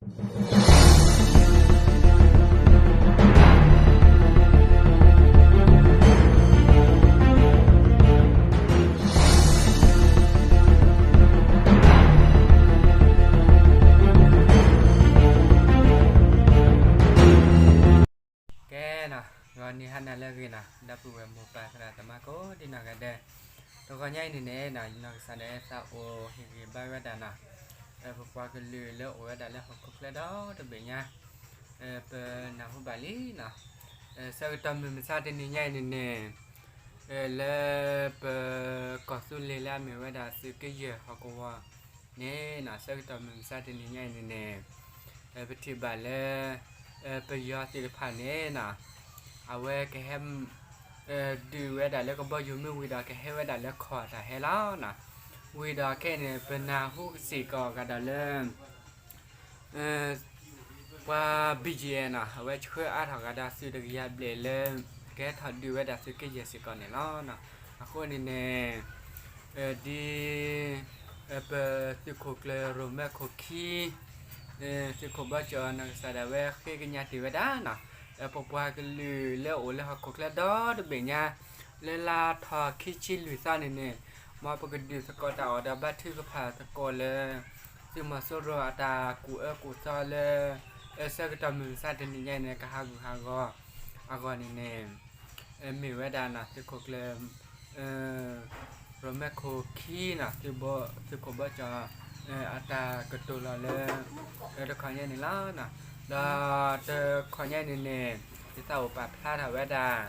ကဲနီၤ, ဂီၤနံၤဟါနၤလၢအဂ့ၤနီၤ, ဒီပုၢ်ဝဲၢ်မိၢ်ပၢ်သရၣ်သမါကိးဒံနီၢ်ဂၤဒဲး, တဂီၤညါအံၤန့ၣ်န့ၣ်နီၤ, ယနီၢ်ကစၢ်ဒၣ်အဲၣ်သးအိၣ်ဟ့ၣ်ဂံၢ်ဘါဝဲဒၣ်နီၤ, ပပှၤကလုာ်လၢအိၣ်ဝဲဒၣ်လၢဟီၣ်ခိၣ်ချၢဒီတဘ့ၣ်ညါ, ပနၢ်ဟူဘၣ်လံနီၤ, ဆၢကတီၢ်မုၢ်မဆါတနံၤညါအံၤန့ၣ်န့ၣ် လၢပကီၢ်သူလ့ၤလၢအမ့ၢ်ဝဲဒၣ်သုးကယဲၢ်ဟီၣ်ကဝီၤန့ၣ်နီၤ, ဆၢကတီၢ်မုၢ်မဆါတနံၤညါအံၤန့ၣ်န့ၣ်, ပထံၣ်ဘၣ်လၢ ပယီၤသ့ၣ်တဖၣ်န့ၣ်နီၤ, အဝဲကဟဲ ဒုးဝဲဒၣ်လၢကဘီယူၤမ့ၢ်ဝံၤဒီးကဟဲဝဲဒၣ်လၢခီၣ်တၢ်ဟဲလီၤနီၤ, ဝံၤဒီးခဲအံၤန့ၣ် ပနၢ်ဟူစ့ၢ်ကီးကဒီးလၢ ပှၤ ဘီၣ်ကၠံၣ်အဲၣ် နီၤ, အဝဲဆှၢအါထီၣ်ကဒီးသုးတကယၤဘျဲၣ်လၢ ကဟဲထီၣ်ဒုးဝဲဒၣ်သုးကယဲၢ်စ့ၢ်ကီးန့ၣ်လီၤ. အဃိန့ၣ်န့ၣ် ဒ် ပသုးခိၣ်ကျၢၢ်ရိၣ်မဲခိၣ်ခံ သုးခိၣ်ဘီကၠီၣ်နီၢ်ကစၢ်ဒၣ်ဝဲဃ့ကညးတ့ၢ်ဝဲဒၣ်နီၤ, ပပှၤကလုာ်လၢအိၣ်လၢဟီၣ်ခိၣ်ချၢဒီတဘ့ၣ်ညါ လၢလါထီၣ်ခံဆံလွံၢ်သီန့ၣ်န့ၣ်, မ်ပကဒုးသကိးတၢ်အီၣ်ဒီးဘါထုကဖၣ်သကိးလၢ သုးမီၤစိရိၤအတၢ်ကူၣ်အၢကူၣ်သီလၢ ဆၢကတီၢ်မုၢ်မဆါတနံၤညါအံၤန့ၣ် ကဟးဂူာ်ဟးဂီၤအဂီၢ်န့ၣ်န့ၣ်, မ့ၢ်ဝဲဒၣ်နီၤ သုးခိၣ်ကျၢၢ် ရိၣ်မဲခိၣ်ခံနီၤ, သုးခိၣ်ဘီကၠီၣ် အတၢ်ကတိၤလီၤလၢ တခီညါန့ၣ်လီၤ. ဒီးတခီညါန့ၣ်န့ၣ် ယသးအိၣ်ပာ်ဖျါထီၣ်ဝဲဒၣ်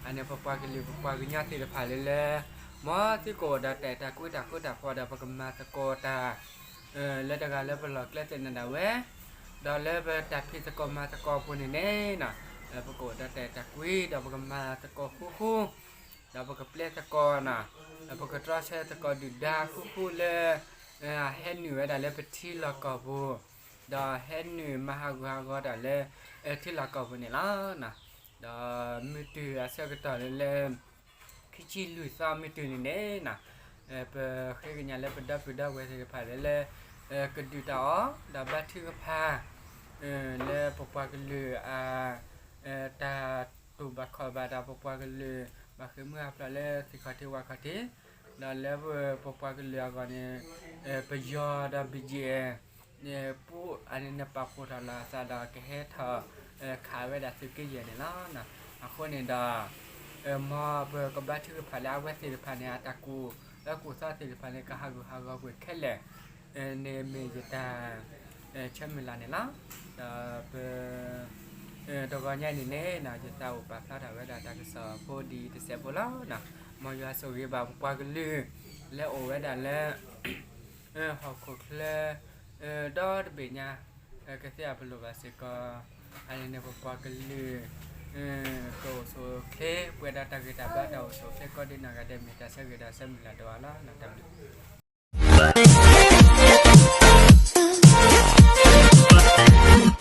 အန့ၣ် ပပှၤကလုာ်ပပှၤကညီသ့ၣ်တဖၣ်လၢလၢ မ်သုကအိၣ်ဒီးတၢ်အဲၣ်တၢ်ကွံတၢ်ဃူတၢ်ဖိးဒီး ပကမၤသကိးတၢ် လၢတဂၤလၢပလီၢ်ကျဲသနၢၣ်ဒၣ်ဝဲ, ဒီးလၢပတၢ်ဖံးသကိးမၤသကိးအပူၤန့ၣ်န့ၣ်နီၤ, ပကအိၣ်ဒီးတၢ်အဲၣ်တၢ်ကွံ ဒီးပကမၤသကိးဃူဃူ ဒီးပကပျဲသကိးနီၤ, ပကတြီဆၢသကိးဒုၣ်ဒါဃူဃူလၢ ဟဲနုာ်ဝဲဒၣ်လၢပထံလီၢ်ကီၢ်ပူၤ, ဒီးဟဲနုာ်မၤဟးဂူာ်ဟးဂီၤတၢ်လၢ ထံလီၢ်ကီၢ်ပူၤန့ၣ်လီၤ. ဒီးမုၢ်တုၤအဆၢကတီၢ်လၢလၢ ခံဆံလွံၢ်သီမုၢ်တုၤန့ၣ်န့ၣ်နီၤ, ပဃ့ကညးလၢပဒီပုၢ်ဒီဝဲၢ်သ့ၣ်တဖၣ်လၢလၢ ကဒုးတၢ်အီၣ် ဒီးဘါထုကဖၣ် လၢပပှၤကလုာ်အ တၢ်တူၢ်ဘၣ်ခီၣ်ဘၣ်ဒီးပပှၤကလုာ် ဘၣ်ဃ့ၢ်မှံဟးဖျိးလၢသ့ၣ်ခီၣ်ထံးဝၣ်ခီၣ်ထံး, ဒီးလၢပပှၤကလုာ်အဂီၢ်န့ၣ် ပယီၤဒီး ဘီၣ်ကၠံၣ်အဲၣ် န့ၣ် ပူအန့ၣ်န့ၣ် ပာ်ဖှိၣ်ထီၣ်လီၤအသးဒီးကဟဲထီၣ် ခးဝဲဒၣ်သုးကယဲၢ်န့ၣ်လီၤ. အဃိန့ၣ်ဒီး မ်ပကဘါထုကဖၣ်လၢအဝဲသ့ၣ်တဖၣ်န့ၣ် အတၢ်ကူၣ်အၢကူၣ်သီသ့ၣ်တဖၣ်န့ၣ် ကဟးဂူာ်ဟးဂီၤကွံာ်ခဲလၢာ် န့ၣ်မ့ၢ်ယတၢ် ဆၢမုၢ်လၢ်န့ၣ်လီၤ. ဒီးပ တဂီၤညါအံၤန့ၣ်န့ၣ် ယသးအိၣ်ပာ်ဖျါထီၣ်ဝဲဒၣ်တၢ်ကစီၣ်ဖိဒ်အံၤတစဲးဖိလီၤ. မ်ယွၤဆိၣ်ဂ့ၤဘၣ်ပပှၤကလုာ် လၢအိၣ်ဝဲဒၣ်လၢ ဟီၣ်ခိၣ်ချၢ ဒီတဘ့ၣ်ညါ ကသ့အပလိၣ်ဘၣ်စ့ၢ်ကီး အန့ၣ်န့ၣ် ပပှၤကလုာ် ကအိၣ်ဆူၣ်အိၣ်ချ့ ပှဲၤဒီးတၢ်ဂံၢ်တၢ်ဘါတၢ်အိၣ်ဆူၣ်အိၣ်ချ့ကိးဒံနီၢ်ဂၤဒဲး မ့ၢ်တၢ်ဆၢဂ့ၤဒီးဆၢမုၢ်လၢ်တအိၣ်လီၤ. တၢ်ဘျုး